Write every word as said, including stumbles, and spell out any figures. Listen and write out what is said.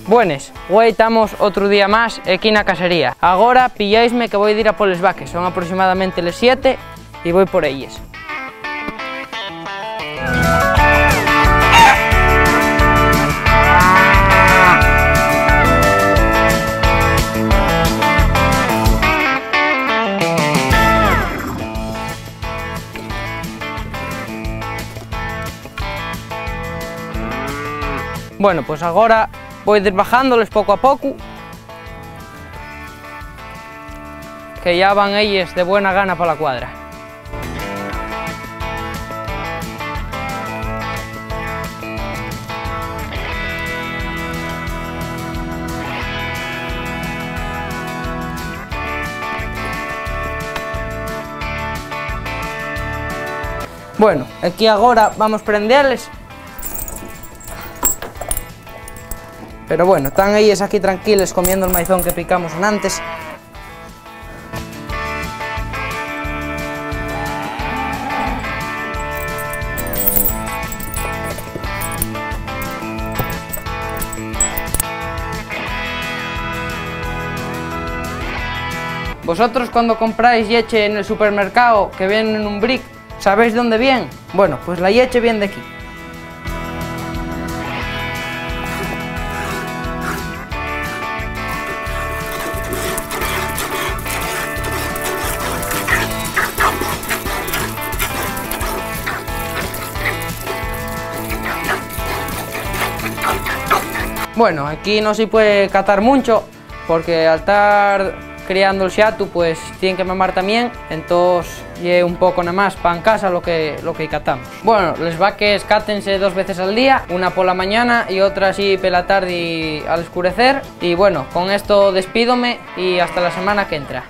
Buenes, güei tamos otru día más equí na casería. Agora pilláisme que voi dir a poles vaques, son aproximadamente les siete y voi por elles. Bueno, pues agora voi dir bajándoles poco a poco, que ya van elles de buena gana pa la cuadra. Bueno, equí agora vamos prendelles. Pero bueno, tán elles aquí tranquiles comiendo el maizón que picamos enantes. Vosotros, cuando compráis lleche en el supermercado que viene en un brick, ¿sabéis dónde vien? Bueno, pues la lleche vien d'equí. Bueno, aquí no se puede catar mucho, porque al tar criando'l xatu, pues, tien que mamar tamién, entós ye un poco namás pa en casa lo que, lo que catamos. Bueno, les vaques cátense dos veces al día, una pola mañana y otra así pela tardi al escurecer. Y bueno, con esto despídome y hasta la semana que entra.